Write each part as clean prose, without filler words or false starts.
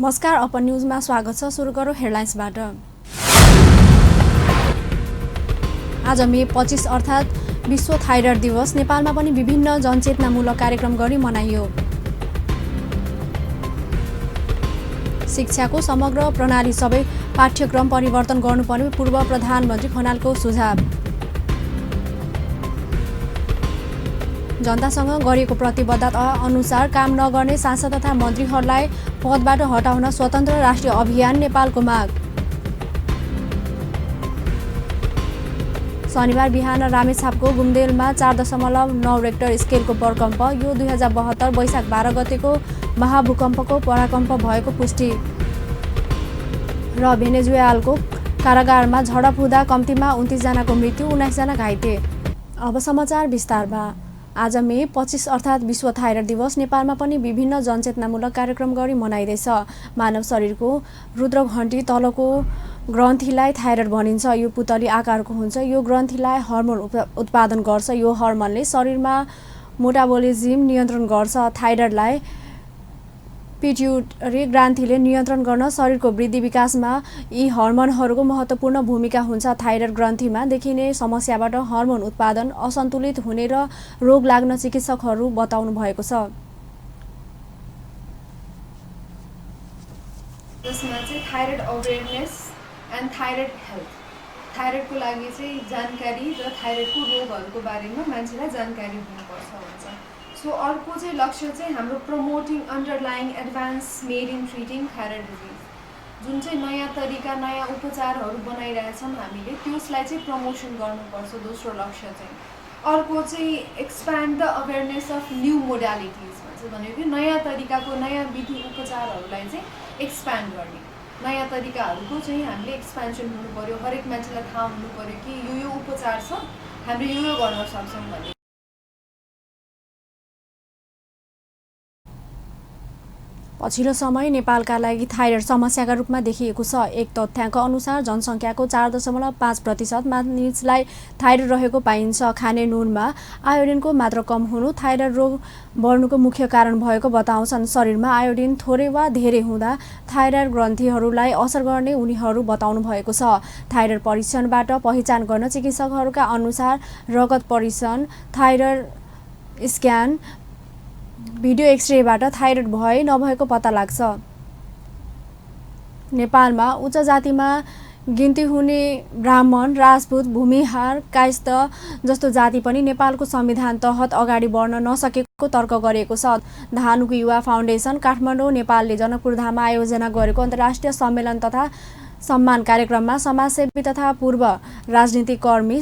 नमस्कार, अपन न्यूजमा स्वागत छ। सुरु गरौँ हेडलाइन्सबाट। आज मे 25 अर्थात् विश्व थाइराइड दिवस। नेपालमा पनि विभिन्न जनचेतनामूलक कार्यक्रम गरी मनाइयो। शिक्षाको समग्र प्रणाली सबै पाठ्यक्रम परिवर्तन गर्नुपर्ने पूर्व प्रधानमन्त्री खनालको सुझाव। जनतासँग गरिएको प्रतिबद्धता अनुसार काम नगर्ने सांसद तथा मन्त्रीहरूलाई पदबाट हटाउन स्वतन्त्र राष्ट्रिय अभियान नेपालको माग। शनिबार बिहान रामेछापको घुमदेलमा 4.9 रेक्टर स्केलको भूकम्प। यो 2072 वैशाख 12 गतेको महाभूकम्पको पराकम्प भएको पुष्टि। र भेनेजुएलाको कारागारमा झडप हुँदा कम्तीमा 29 जनाको मृत्यु, 19 जना घाइते। अब समाचार विस्तारमा। आज मे 25 अर्थात् विश्व थाइराइड दिवस। नेपालमा पनि विभिन्न जनचेतनामूलक कार्यक्रम गरी मनाइँदैछ। मानव शरीरको रुद्रघण्टी तलको ग्रन्थीलाई थाइराइड भनिन्छ। यो पुतली आकारको हुन्छ। यो ग्रन्थीलाई हर्मोन उत्पादन गर्छ। यो हर्मोनले शरीरमा मेटाबोलिज्म नियन्त्रण गर्छ। थाइराइडलाई पिट्युटरी ग्रन्थीले नियन्त्रण गर्न शरीरको वृद्धि विकासमा यी हर्मोनहरूको महत्त्वपूर्ण भूमिका हुन्छ। थाइराइड ग्रन्थीमा देखिने समस्याबाट हर्मोन उत्पादन असन्तुलित हुने र रोग लाग्न चिकित्सकहरू बताउनु भएको छ। जसमा चाहिँ thyroid awareness and thyroid health, थाइराइडको लागि चाहिँ जानकारी र थाइराइडको रोगहरूको बारेमा मान्छेलाई जानकारी हुनुपर्छ भन्छ। सो अर्को चाहिँ लक्ष्य चाहिँ हाम्रो promoting underlying advance made in treating thyroid disease, जुन चाहिँ नयाँ तरिका नयाँ उपचारहरू बनाइरहेछौँ हामीले, त्यसलाई चाहिँ प्रमोसन गर्नुपर्छ। दोस्रो लक्ष्य चाहिँ अर्को चाहिँ expand the awareness of new modalities भन्छ, भनेको नयाँ तरिकाको नयाँ विधि उपचारहरूलाई चाहिँ एक्सप्यान्ड गर्ने। नयाँ तरिकाहरूको चाहिँ हामीले एक्सपेन्सन हुनु पर्यो। हरेक मान्छेलाई थाहा हुनु पर्यो कि यो उपचार छ, हामीले यो गर्न सक्छौँ भन्ने। पछिल्लो समय नेपालका लागि थाइराइड समस्याका रूपमा देखिएको छ। एक तथ्याङ्क अनुसार जनसङ्ख्याको 4.5% मानिसलाई थाइराइड रहेको पाइन्छ। खाने नुनमा आयोडिनको मात्रा कम हुनु थाइराइड रोग बढ्नुको मुख्य कारण भएको बताउँछन्। शरीरमा आयोडिन थोरै वा धेरै हुँदा थाइराइड ग्रन्थीहरूलाई असर गर्ने उनीहरू बताउनु भएको छ। थाइराइड परीक्षणबाट पहिचान गर्न चिकित्सकहरूका अनुसार रगत परीक्षण, थाइराइड स्क्यान, भिडियो एक्सरेबाट थाइराइड भए नभएको पत्ता लाग्छ। नेपालमा उच्च जातिमा गिन्ती हुने ब्राह्मण, राजपूत, भूमिहार, कायस्थ जस्तो जाति पनि नेपालको संविधान तहत अगाडि बढ्न नसकेको तर्क गरेको छ। धानुक युवा फाउन्डेसन काठमाडौँ नेपालले जनकपुरधाममा आयोजना गरेको अन्तर्राष्ट्रिय सम्मेलन तथा सम्मान कार्यक्रममा समाजसेवी तथा पूर्व राजनीतिक कर्मी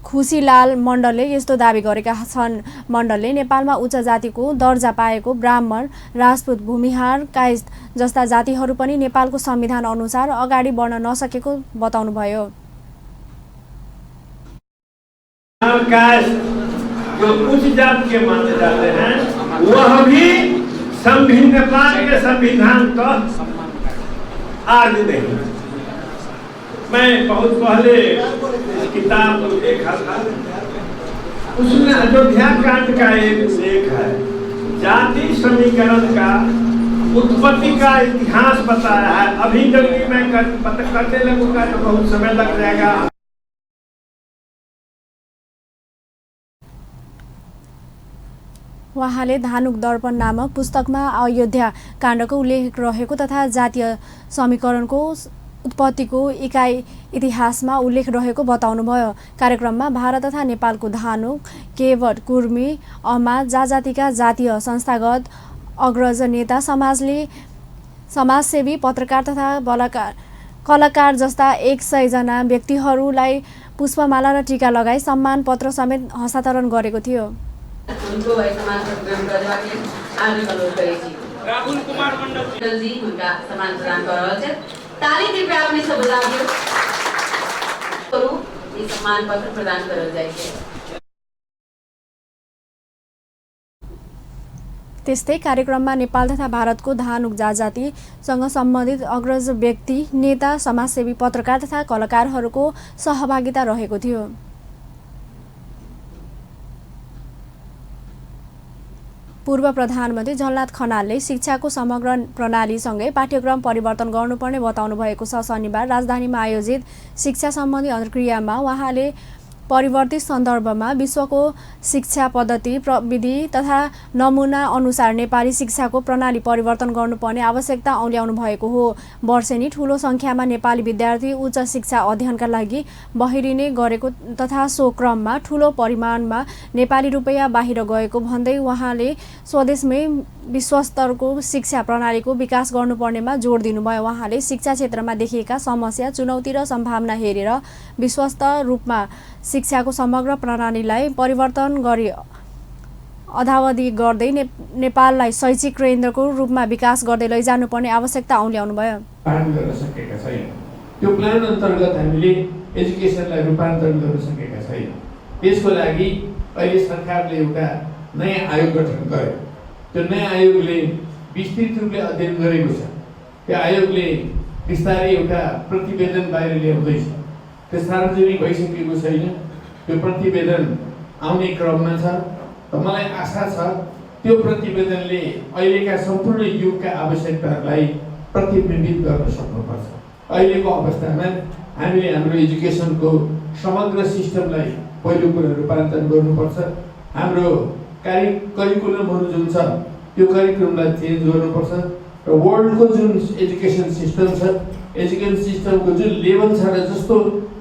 खुसीलाल मण्डलले यस्तो दावी गरेका छन्। मण्डलले नेपालमा उच्च जातिको दर्जा पाएको ब्राह्मण, राजपूत, भूमिहार, कायस्थ जस्ता जातिहरू पनि नेपालको संविधान अनुसार अगाडि बढ्न नसकेको बताउनुभयो। जो उच्च जाति के माने जाते हैं वह भी नेपाल के संविधान का आज नहीं। मैं बहुत पहले किताब देखा था, उसमें अयोध्या कांड का एक लेख है, जाति समीकरण का उत्पत्ति का इतिहास बताया है। अभी जब मैं करने लगूंगा तो बहुत समय लग जाएगा। उहाँले धानुक दर्पण नामक पुस्तकमा अयोध्या काण्डको उल्लेख रहेको तथा जातीय समीकरणको उत्पत्तिको इकाइ इतिहासमा उल्लेख रहेको बताउनुभयो। कार्यक्रममा भारत तथा नेपालको धानुक, केवट, कुर्मी, अमा, जातिका जातीय संस्थागत अग्रज नेता, समाजसेवी, पत्रकार तथा कलाकार जस्ता 100 जना व्यक्तिहरूलाई पुष्पमाला र टीका लगाई सम्मान पत्र समेत हस्तान्तरण गरेको थियो। राहुल कुमार मण्डल जी उनका सम्मान प्रदान कर रहल छै। ताली कृपया अपने सब बजाबियो। ई सम्मान पत्र प्रदान करल जाइ छै। त्यस्तै कार्यक्रममा नेपाल तथा भारतको धानुक जातिसँग सम्बन्धित अग्रज व्यक्ति, नेता, समाजसेवी, पत्रकार तथा कलाकारहरूको सहभागिता रहेको थियो। पूर्व प्रधानमन्त्री झलनाथ खनालले शिक्षाको समग्र प्रणालीसँगै पाठ्यक्रम परिवर्तन गर्नुपर्ने बताउनु भएको छ। शनिबार राजधानीमा आयोजित शिक्षा सम्बन्धी अन्तर्क्रियामा उहाँले परिवर्तित सन्दर्भमा विश्वको शिक्षा पद्धति प्रविधि तथा नमुना अनुसार नेपाली शिक्षाको प्रणाली परिवर्तन गर्नुपर्ने आवश्यकता औल्याउनु भएको हो। वर्षेनी ठूलो सङ्ख्यामा नेपाली विद्यार्थी उच्च शिक्षा अध्ययनका लागि बहिरिने गरेको तथा सो क्रममा ठूलो परिमाणमा नेपाली रुपैयाँ बाहिर गएको भन्दै उहाँले स्वदेशमै विश्वस्तरको शिक्षा प्रणालीको विकास गर्नुपर्नेमा जोड दिनुभयो। उहाँले शिक्षा क्षेत्रमा देखिएका समस्या, चुनौती र सम्भावना हेरेर विश्वस्त रूपमा शिक्षाको समग्र प्रणालीलाई परिवर्तन गरी अद्यावधि गर्दै नेपाललाई शैक्षिक केन्द्रको रूपमा विकास गर्दै लैजानुपर्ने आवश्यकता औल्याउनुभयो। पालन गर्न सकेका छैन। त्यो प्लान अन्तर्गत हामीले एजुकेसनलाई रूपान्तरण गर्न सकेका छैन। त्यसको लागि अहिले सरकारले एउटा नयाँ आयोग गठन गर्यो। त्यो नयाँ आयोगले विस्तृत रूपले अध्ययन गरेको छ। त्यो आयोगले बिस्तारै एउटा प्रतिवेदन बाहिर ल्याउँदैछ। त्यो सार्वजनिक भइसकेको छैन। त्यो प्रतिवेदन आउने क्रममा छ। मलाई आशा छ त्यो प्रतिवेदनले अहिलेका सम्पूर्ण युगका आवश्यकताहरूलाई प्रतिबिम्बित गर्न सक्नुपर्छ। अहिलेको अवस्थामा हामीले हाम्रो एजुकेसनको समग्र सिस्टमलाई पहिलो कुरा रूपान्तरण गर्नुपर्छ। हाम्रो करिकुलमहरू जुन छ त्यो करिकुलमलाई चेन्ज गर्नुपर्छ र वर्ल्डको जुन एजुकेसन सिस्टम छ, एजुकेसन सिस्टमको जुन लेभल छ र जस्तो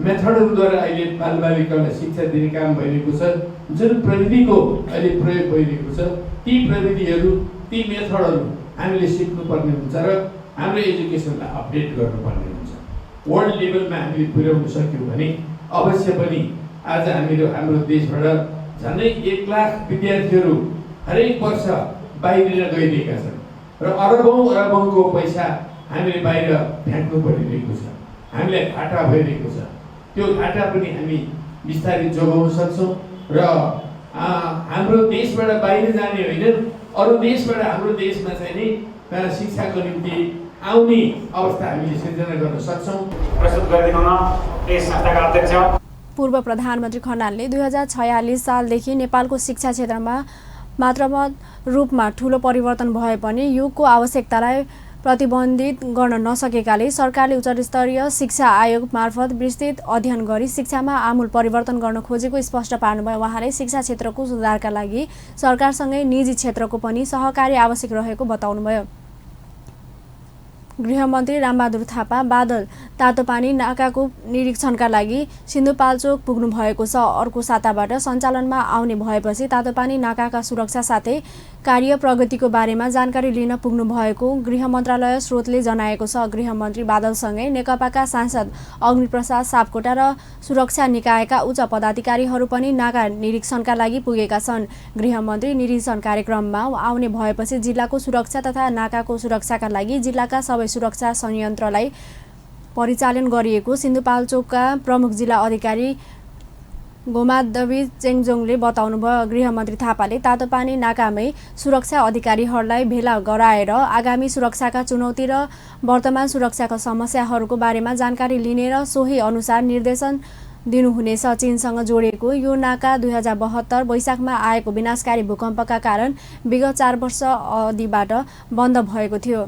मेथडहरूद्वारा अहिले बालबालिकालाई शिक्षा दिने काम भइरहेको छ, जुन प्रविधिको अहिले प्रयोग भइरहेको छ, ती प्रविधिहरू, ती मेथडहरू हामीले सिक्नुपर्ने हुन्छ र हाम्रो एजुकेसनलाई अपडेट गर्नुपर्ने हुन्छ। वर्ल्ड लेभलमा हामीले पुर्याउन सक्यौँ भने अवश्य पनि आज हाम्रो देशबाट झन्डै 1 लाख विद्यार्थीहरू हरेक वर्ष बाहिर गइरहेका छन् र अरबौँको पैसा हामीले बाहिर फ्याँक्नु परिरहेको छ। हामीलाई घाटा भइरहेको छ। त्यो घाटा पनि हामी बिस्तारै जोगाउन सक्छौँ र हाम्रो देशबाट बाहिर जाने होइन, अरू देशबाट हाम्रो देशमा चाहिँ नि शिक्षाको निम्ति आउने अवस्था हामीले सिर्जना गर्न सक्छौँ। प्रस्तुत गरिदिनु न यस संस्थाका अध्यक्ष। पूर्व प्रधानमन्त्री खनालले 2046 सालदेखि नेपालको शिक्षा क्षेत्रमा मात्रात्मक रूपमा ठूलो परिवर्तन भए पनि युगको आवश्यकतालाई प्रतिबन्धित गर्न नसकेकाले सरकारले उच्चस्तरीय शिक्षा आयोग मार्फत विस्तृत अध्ययन गरी शिक्षामा आमूल परिवर्तन गर्न खोजेको स्पष्ट पार्नुभयो। उहाँले शिक्षा क्षेत्रको सुधारका लागि सरकारसँगै निजी क्षेत्रको पनि सहकार्य आवश्यक रहेको बताउनुभयो। गृहमन्त्री रामबहादुर थापा बादल तातोपानी नाकाको निरीक्षणका लागि सिन्धुपाल्चोक पुग्नु भएको छ। अर्को साताबाट सञ्चालनमा आउने भएपछि तातोपानी नाकाका सुरक्षा साथै कार्य प्रगतिको बारेमा जानकारी लिन पुग्नु भएको गृह मन्त्रालय स्रोतले जनाएको छ। गृहमन्त्री बादलसँगै नेकपाका सांसद अग्निप्रसाद सापकोटा र सुरक्षा निकायका उच्च पदाधिकारीहरू पनि नाका निरीक्षणका लागि पुगेका छन्। गृहमन्त्री निरीक्षण कार्यक्रममा आउने भएपछि जिल्लाको सुरक्षा तथा नाकाको सुरक्षाका लागि जिल्लाका सबै सुरक्षा संयन्त्रलाई परिचालन गरिएको सिन्धुपाल्चोकका प्रमुख जिल्ला अधिकारी गोमादेवी चेङजोङले बताउनुभयो। गृहमन्त्री थापाले तातोपानी नाकामै सुरक्षा अधिकारीहरूलाई भेला गराएर आगामी सुरक्षाका चुनौती र वर्तमान सुरक्षाका समस्याहरूको बारेमा जानकारी लिने र सोही अनुसार निर्देशन दिनुहुनेछ। चीनसँग जोडिएको यो नाका 2072 वैशाखमा आएको विनाशकारी भूकम्पका कारण विगत 4 वर्ष अवधिबाट बन्द भएको थियो।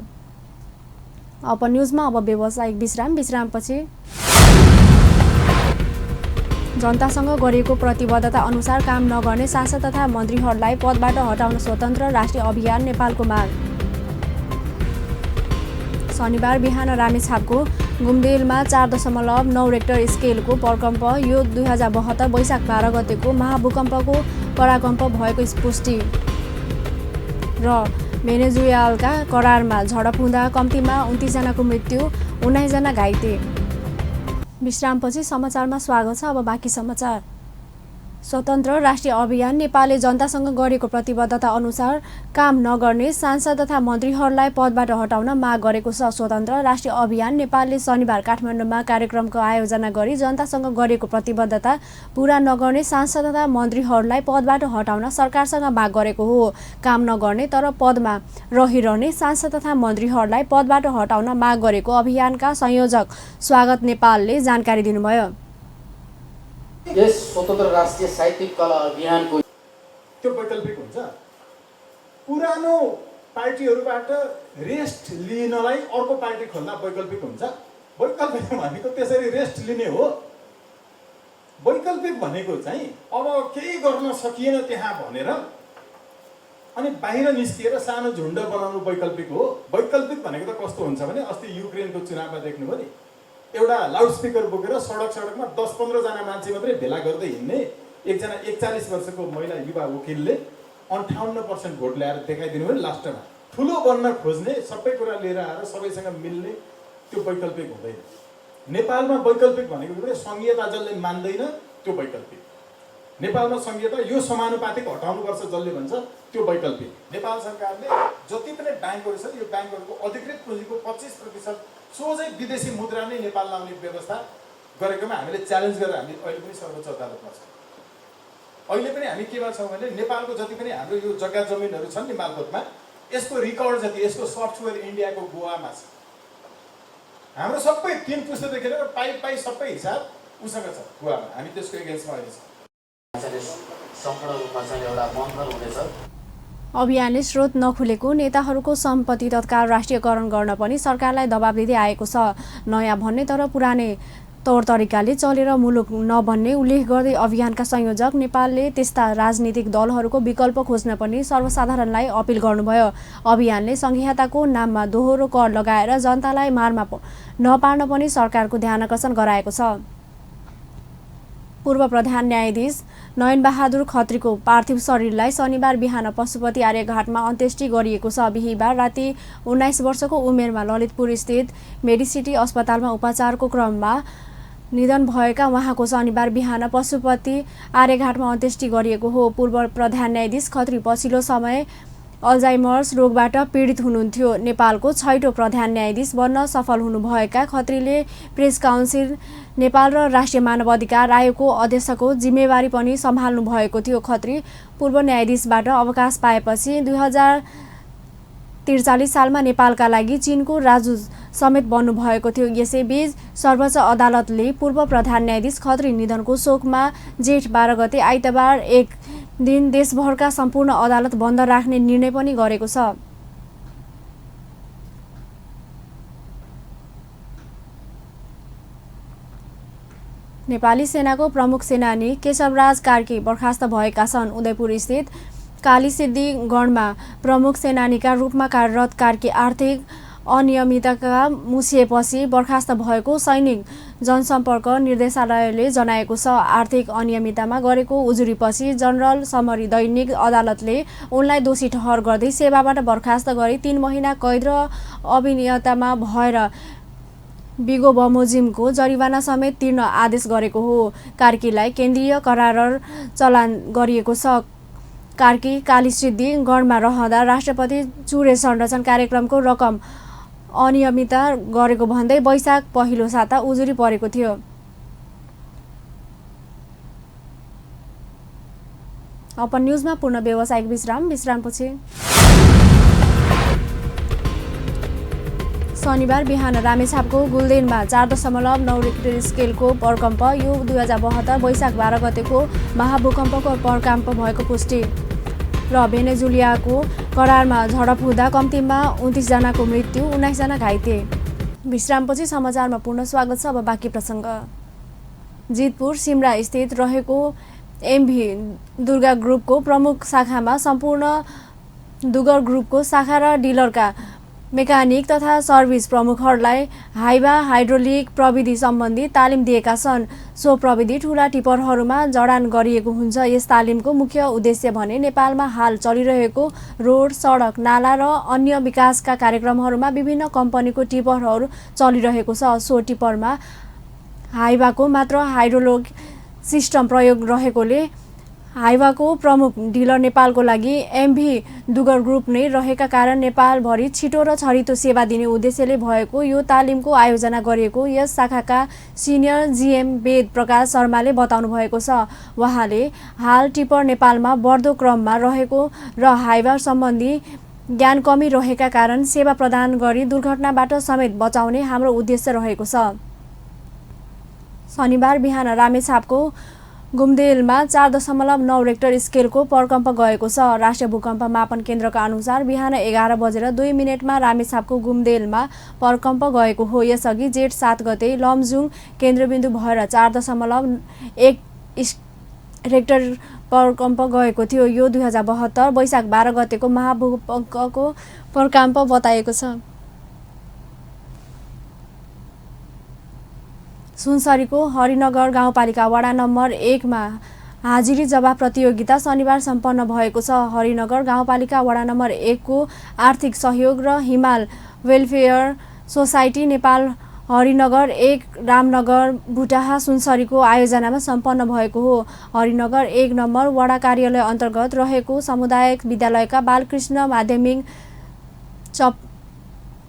अपन न्युजमा अब व्यावसायिक विश्रामपछि जनतासँग गरिएको प्रतिबद्धता अनुसार काम नगर्ने सांसद तथा मन्त्रीहरूलाई पदबाट हटाउन स्वतन्त्र राष्ट्रिय अभियान नेपालको माग। शनिबार बिहान रामेछापको घुमदेलमा 4.9 रेक्टर स्केलको भूकम्प, यो 2072 वैशाख 12 गतेको महाभूकम्पको पराकम्प भएको पुष्टि र भेनेजुएलाका करारमा झडप हुँदा कम्तीमा 29 जनाको मृत्यु, 19 जना घाइते। विश्रामपछि समाचारमा स्वागत छ। अब बाँकी समाचार। स्वतन्त्र राष्ट्रिय अभियान नेपालले जनतासँग गरेको प्रतिबद्धता अनुसार काम नगर्ने सांसद तथा मन्त्रीहरूलाई पदबाट हटाउन माग गरेको छ। स्वतन्त्र राष्ट्रिय अभियान नेपालले शनिबार काठमाडौँमा कार्यक्रमको आयोजना गरी जनतासँग गरेको प्रतिबद्धता पूरा नगर्ने सांसद तथा मन्त्रीहरूलाई पदबाट हटाउन सरकारसँग माग गरेको हो। काम नगर्ने तर पदमा रहिरहने सांसद तथा मन्त्रीहरूलाई पदबाट हटाउन माग गरेको अभियानका संयोजक स्वागत नेपालले जानकारी दिनुभयो। यस स्वतन्त्र राष्ट्रिय साहित्यिक कला अभियानको त्यो वैकल्पिक हुन्छ। पुरानो पार्टीहरूबाट रेस्ट लिनलाई अर्को पार्टी खोल्दा वैकल्पिक हुन्छ? वैकल्पिक भनेको त्यसरी रेस्ट लिने हो। वैकल्पिक भनेको चाहिँ अब केही गर्न सकिएन त्यहाँ भनेर अनि बाहिर निस्किएर सानो झुन्ड बनाउनु वैकल्पिक हो। वैकल्पिक भनेको त कस्तो हुन्छ भने अस्ति युक्रेनको चुनावमा देख्नुभयो नि, एउटा लाउडस्पिकर बोकेर सडकमा 10-15 जना मान्छे मात्रै भेला गर्दै हिँड्ने एकजना 41 वर्षको महिला युवा वकिलले 58% भोट ल्याएर देखाइदिनु भयो। लास्टमा ठुलो बन्न खोज्ने, सबै कुरा लिएर आएर सबैसँग मिल्ने, त्यो वैकल्पिक हुँदैन। नेपालमा वैकल्पिक भनेको कुरा संघीयता जसले मान्दैन त्यो वैकल्पिक। नेपालमा संघीयता यो समानुपातिक हटाउनुपर्छ जसले भन्छ त्यो वैकल्पिक। नेपाल सरकारले जति पनि ब्याङ्कहरू छन् यो ब्याङ्कहरूको अधिकृत पुँजीको 25% सोझै विदेशी मुद्रा नै नेपाल लाउने व्यवस्था गरेकोमा हामीले च्यालेन्ज गरेर हामी अहिले पनि सर्वोच्च अदालतमा छौँ। अहिले पनि हामी केमा छौँ भने नेपालको जति पनि हाम्रो यो जग्गा जमिनहरू छन् नि मालपोतमा, यसको रिकर्ड जति यसको सफ्टवेयर इन्डियाको गोवामा छ। हाम्रो सबै 3 पुस्तादेखि लिएर पाइ सबै हिसाब उसँग छ गोवामा। हामी त्यसको एगेन्स्टमा अहिले छौँ। सम्पूर्ण रूपमा चाहिँ एउटा मन्थन हुनेछ। अभियानले स्रोत नखुलेको नेताहरूको सम्पत्ति तत्काल राष्ट्रियकरण गर्न पनि सरकारलाई दबाब दिँदै आएको छ। नयाँ भन्ने तर पुरानै तौर तरिकाले चलेर मुलुक नबन्ने उल्लेख गर्दै अभियानका संयोजक नेपालले त्यस्ता राजनीतिक दलहरूको विकल्प खोज्न पनि सर्वसाधारणलाई अपिल गर्नुभयो। अभियानले संघीयताको नाममा दोहोरो कर लगाएर जनतालाई मारमा नपार्न पनि सरकारको ध्यानकर्षण गराएको छ। पूर्व प्रधान न्यायाधीश नयनबहादुर खत्रीको पार्थिव शरीरलाई शनिबार बिहान पशुपति आर्यघाटमा अन्त्येष्टि गरिएको छ। बिहीबार राति 19 वर्षको उमेरमा ललितपुर स्थित मेडिसिटी अस्पतालमा उपचारको क्रममा निधन भएका उहाँको शनिबार बिहान पशुपति आर्यघाटमा अन्त्येष्टि गरिएको हो। पूर्व प्रधान न्यायाधीश खत्री पछिल्लो समय अल्जाइमर्स रोगबाट पीडित हुनुहुन्थ्यो। नेपालको 6औं प्रधान न्यायाधीश बन्न सफल हुनुभएका खत्रीले प्रेस काउन्सिल नेपाल र राष्ट्रिय मानव अधिकार आयोगको अध्यक्षको जिम्मेवारी पनि सम्हाल्नु भएको थियो। खत्री पूर्व न्यायाधीशबाट अवकाश पाएपछि 2043 सालमा नेपालका लागि चीनको राजदूत समेत बन्नुभएको थियो। यसैबीच सर्वोच्च अदालतले पूर्व प्रधान न्यायाधीश खत्री निधनको शोकमा जेठ 12 गते आइतबार एक दिन देशभरका सम्पूर्ण अदालत बन्द राख्ने निर्णय पनि गरेको छ। नेपाली सेनाको प्रमुख सेनानी केशवराज कार्की बर्खास्त भएका छन्। उदयपुर स्थित कालीसिद्धि गढमा प्रमुख सेनानीका रूपमा कार्यरत कार्की आर्थिक अनियमितता मुछिएपछि बर्खास्त भएको सैनिक जनसम्पर्क निर्देशालयले जनाएको छ। आर्थिक अनियमिततामा गरेको उजुरीपछि जनरल समरी दैनिक अदालतले उनलाई दोषी ठहर गर्दै सेवाबाट बर्खास्त गरी 3 महिना कैद र अभिनियतामा भएर बिगो बमोजिमको जरिवाना समेत तिर्न आदेश गरेको हो। कार्कीलाई केन्द्रीय कारागार चलान गरिएको छ। कार्की कालीसिद्धि गढमा रहँदा राष्ट्रपति चुरे संरक्षण कार्यक्रमको रकम अनियमितता गरेको भन्दै वैशाख पहिलो साता उजुरी परेको थियो। अपन न्यूजमा पूर्ण व्यावसायिक विश्रामपछि शनिबार बिहान रामेछापको गुल्देनमा 4.9 रिक्टर स्केलको प्रकम्प, यो 2072 वैशाख 12 गतेको महाभूकम्पको प्रकम्प भएको पुष्टि र भेनेजुलियाको करारमा झडप हुँदा कम्तीमा 29 जनाको मृत्यु, 19 जना घाइते। विश्रामपछि समाचारमा पुनः स्वागत छ। अब बाँकी प्रसङ्ग। जितपुर सिमरा स्थित रहेको एमभी दुर्गा ग्रुपको प्रमुख शाखामा सम्पूर्ण दुगर ग्रुपको शाखा र डिलरका मेकानिक तथा सर्भिस प्रमुखहरूलाई हाइवा हाइड्रोलिक प्रविधि सम्बन्धी तालिम दिएका छन्। सो प्रविधि ठूला टिपरहरूमा जडान गरिएको हुन्छ। यस तालिमको मुख्य उद्देश्य भने नेपालमा हाल चलिरहेको रोड, सडक, नाला र अन्य विकासका कार्यक्रमहरूमा विभिन्न कम्पनीको टिपरहरू चलिरहेको छ। सो टिपरमा हाइवाको मात्र हाइड्रोलिक सिस्टम प्रयोग रहेकोले हाइवाको प्रमुख डिलर नेपालको लागि एमभी दुगर ग्रुप नै रहेका कारण नेपालभरि छिटो र छरितो सेवा दिने उद्देश्यले भएको यो तालिमको आयोजना गरिएको यस शाखाका सिनियर जीएम वेद प्रकाश शर्माले बताउनु भएको छ। उहाँले हाल टिपर नेपालमा बढ्दो क्रममा रहेको र हाइवा सम्बन्धी ज्ञान कमी रहेका कारण सेवा प्रदान गरी दुर्घटनाबाट समेत बचाउने हाम्रो उद्देश्य रहेको छ। शनिबार बिहान रामेछापको घुम्देलमा 4.9 रेक्टर स्केलको प्रकम्प गएको छ। राष्ट्रिय भूकम्प मापन केन्द्रका अनुसार बिहान 11:02 रामेछापको घुम्देलमा प्रकम्प गएको हो। यसअघि जेठ 7 गते लमजुङ केन्द्रबिन्दु भएर 4.1 रेक्टर प्रकम्प गएको थियो। यो 2072 वैशाख 12 गतेको महाभूकम्पको प्रकम्प बताएको छ। सुनसरीको हरिनगर गाउँपालिका वडा नम्बर 1 मा हाजिरी जवाब प्रतियोगिता शनिबार सम्पन्न भएको छ। हरिनगर गाउँपालिका वडा नम्बर 1 को आर्थिक सहयोग र हिमाल वेलफेयर सोसाइटी नेपाल हरिनगर 1 रामनगर बुटाहा सुनसरीको आयोजनामा सम्पन्न भएको हो। हरिनगर 1 नम्बर वडा कार्यालय अन्तर्गत रहेको सामुदायिक विद्यालयका बालकृष्ण माध्यमिक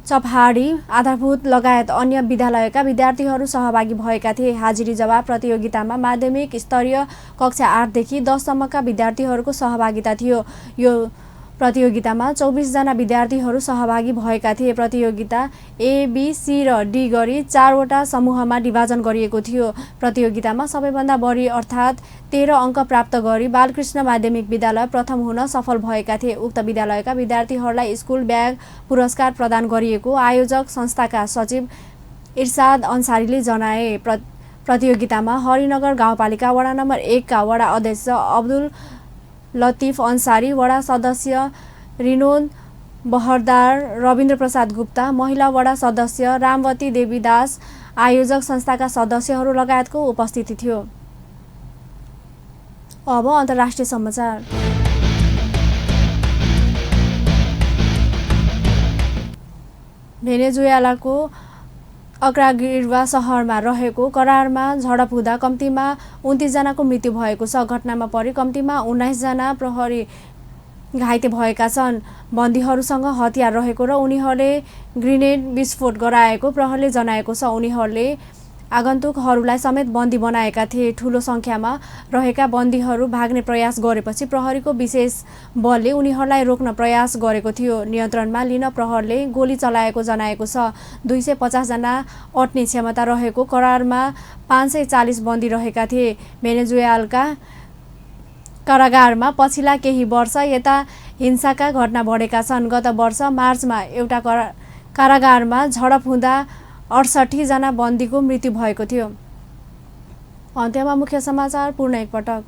चपहाडी आधारभूत लगायत अन्य विद्यालयका विद्यार्थीहरू सहभागी भएका थिए। हाजिरी जवाब प्रतियोगितामा माध्यमिक स्तरीय कक्षा 8 देखि 10 सम्मका विद्यार्थीहरूको सहभागिता थियो। यो प्रतियोगितामा 24 जना विद्यार्थीहरू सहभागी भएका थिए। प्रतियोगिता A, B, C र D गरी 4 वटा समूहमा विभाजन गरिएको थियो। प्रतियोगितामा सबैभन्दा बढी अर्थात् 13 अङ्क प्राप्त गरी बालकृष्ण माध्यमिक विद्यालय प्रथम हुन सफल भएका थिए। उक्त विद्यालयका विद्यार्थीहरूलाई स्कुल ब्याग पुरस्कार प्रदान गरिएको आयोजक संस्थाका सचिव इर्साद अन्सारीले जनाए। प्रतियोगितामा हरिनगर गाउँपालिका वडा नम्बर 1 का वडा अध्यक्ष अब्दुल लतिफ अन्सारी, वडा सदस्य रिनोद बहरदार, रविन्द्र प्रसाद गुप्ता, महिला वडा सदस्य रामवती देवी दास, आयोजक संस्थाका सदस्यहरू लगायतको उपस्थिति थियो। अब अन्तर्राष्ट्रिय समाचार। भेनेजुएलाको अक्रागिर्वा सहरमा रहेको करारमा झडप हुँदा कम्तीमा 29 जनाको मृत्यु भएको छ। घटनामा परि कम्तीमा 19 जना प्रहरी घाइते भएका छन्। बन्दीहरूसँग हतियार रहेको र उनीहरूले ग्रेनेड विस्फोट गराएको प्रहरीले जनाएको छ। उनीहरूले आगन्तुकहरूलाई समेत बन्दी बनाएका थिए। ठूलो संख्यामा रहेका बन्दीहरू भाग्ने प्रयास गरेपछि प्रहरीको विशेष बलले उनीहरूलाई रोक्न प्रयास गरेको थियो। नियन्त्रणमा लिन प्रहरीले गोली चलाएको जनाएको छ। 250 जना अट्ने क्षमता रहेको करारमा 540 बन्दी रहेका थिए। भेनेजुएलाका कारागारमा पछिल्ला केही वर्ष यता हिंसाका घटना बढेका छन्। गत वर्ष मार्चमा एउटा कारागारमा झडप हुँदा 68 जना बन्दीको मृत्यु भएको थियो। अन्त्यमा मुख्य समाचार पुनः एकपटक।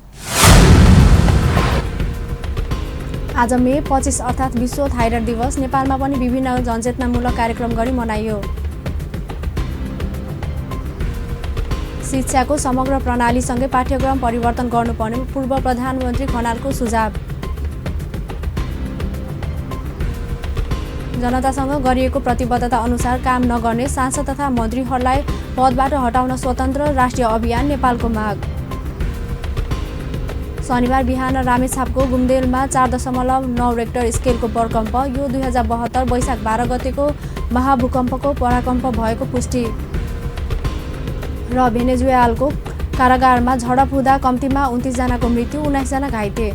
आज मे 25 अर्थात् विश्व थाइराइड दिवस नेपालमा पनि विभिन्न जनचेतनामूलक कार्यक्रम गरी मनाइयो। शिक्षाको समग्र प्रणालीसँगै पाठ्यक्रम परिवर्तन गर्नुपर्ने पूर्व प्रधानमन्त्री खनालको सुझाव। जनतासँग गरिएको प्रतिबद्धता अनुसार काम नगर्ने सांसद तथा मन्त्रीहरूलाई पदबाट हटाउन स्वतन्त्र राष्ट्रिय अभियान नेपालको माग। शनिबार बिहान रामेछापको घुम्देलमा 4.9 रेक्टर स्केलको भूकम्प, यो 2072 वैशाख 12 गतेको महाभूकम्पको पराकम्प भएको पुष्टि। र भेनेजुएलाको कारागारमा झडप हुँदा कम्तीमा 29 जनाको मृत्यु, 19 जना घाइते।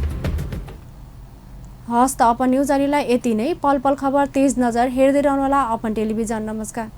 हस्त अपन न्युज अहिलेलाई यति नै। पल पल खबर तेज नजर हेर्दै रहनुहोला अपन टेलिभिजन। नमस्कार।